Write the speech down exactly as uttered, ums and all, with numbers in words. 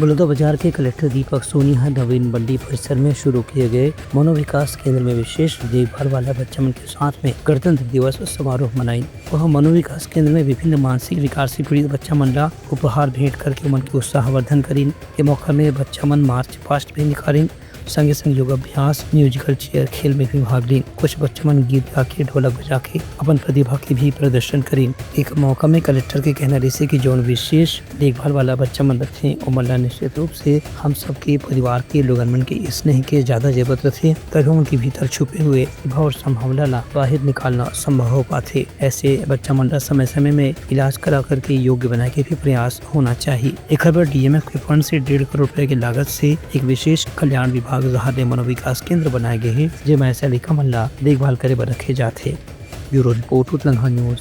बलौदाबाजार के कलेक्टर दीपक सोनी ह नवीन मंडी परिसर में शुरू किए गए मनोविकास केंद्र में विशेष देखभाल वाला बच्चा मन के साथ में गणतंत्र दिवस समारोह मनाइन। वह मनोविकास केंद्र में विभिन्न मानसिक विकार से पीड़ित बच्चा मन ला उपहार भेंट करके उमन के उत्साहवर्धन करिन। ये मौका में बच्चा मन मार्च पास्ट भी निकालिन, संगे संग योगाभ्यास, म्यूजिकल चेयर खेल में भी भाग लीन। कुछ बच्चा मन गीत गा के, ढोलक बजा के अपन प्रतिभा के भी प्रदर्शन करिन। एक मौका में कलेक्टर के कहना रहिसे कि जौन विशेष देखभाल वाला बच्चा मन रथे, ओमन ला निश्चित रूप से हम सबके परिवार के लोगन मन के स्नेह के ज्यादा जरूरत रथे, तभी उनके भीतर छुपे हुए प्रतिभा और संभावना ला बाहर निकालना संभव हो पाथे। ऐसे बच्चा मन ला समय समय में इलाज करा करके योग्य बनाए के भी प्रयास होना चाहिए। एखर बर डीएमएफ के फंड से डेढ़ करोड़ रुपए के लागत से एक विशेष कल्याण विभाग सहारे मनोविकास केंद्र बनाए गए हे, जेमा ऐसा लइका मन ला देखभाल करे बर रखे जाथे। Bureau report, Utlangha news.